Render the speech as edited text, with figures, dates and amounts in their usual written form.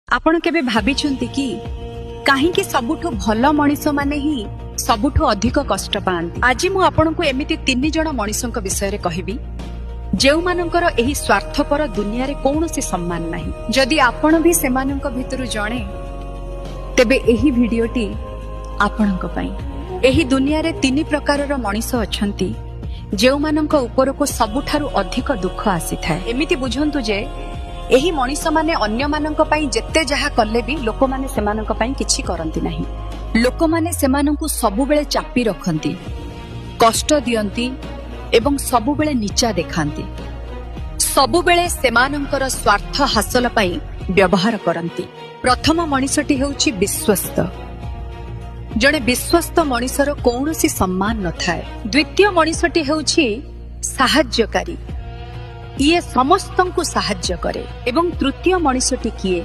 ଆପଣ କେବେ ଭାବିଛନ୍ତି କି କାହିଁକି ସବୁଠୁ ଭଲ ମଣିଷମାନେ ହିଁ ସବୁଠୁ ଅଧିକ କଷ୍ଟ ପାଆନ୍ତି? ଆଜି ମୁଁ ଆପଣଙ୍କୁ ଏମିତି ତିନି ଜଣ ମଣିଷଙ୍କ ବିଷୟରେ କହିବି, ଯେଉଁମାନଙ୍କର ଏହି ସ୍ୱାର୍ଥପର ଦୁନିଆରେ କୌଣସି ସମ୍ମାନ ନାହିଁ। ଯଦି ଆପଣ ବି ସେମାନଙ୍କ ଭିତରୁ ଜଣେ, ତେବେ ଏହି ଭିଡିଓଟି ଆପଣଙ୍କ ପାଇଁ। ଏହି ଦୁନିଆରେ ତିନି ପ୍ରକାରର ମଣିଷ ଅଛନ୍ତି, ଯେଉଁମାନଙ୍କ ଉପରକୁ ସବୁଠାରୁ ଅଧିକ ଦୁଃଖ ଆସିଥାଏ। ଏମିତି ବୁଝନ୍ତୁ ଯେ ଏହି ମଣିଷମାନେ ଅନ୍ୟମାନଙ୍କ ପାଇଁ ଯେତେ ଯାହା କଲେ ବି ଲୋକମାନେ ସେମାନଙ୍କ ପାଇଁ କିଛି କରନ୍ତି ନାହିଁ। ଲୋକମାନେ ସେମାନଙ୍କୁ ସବୁବେଳେ ଚାପି ରଖନ୍ତି, କଷ୍ଟ ଦିଅନ୍ତି ଏବଂ ସବୁବେଳେ ନିଚା ଦେଖାନ୍ତି। ସବୁବେଳେ ସେମାନଙ୍କର ସ୍ୱାର୍ଥ ହାସଲ ପାଇଁ ବ୍ୟବହାର କରନ୍ତି। ପ୍ରଥମ ମଣିଷଟି ହେଉଛି ବିଶ୍ୱସ୍ତ। ଜଣେ ବିଶ୍ୱସ୍ତ ମଣିଷର କୌଣସି ସମ୍ମାନ ନଥାଏ। ଦ୍ୱିତୀୟ ମଣିଷଟି ହେଉଛି ସାହାଯ୍ୟକାରୀ। ଇଏ ସମସ୍ତଙ୍କୁ ସାହାଯ୍ୟ କରେ। ଏବଂ ତୃତୀୟ ମଣିଷଟି କିଏ,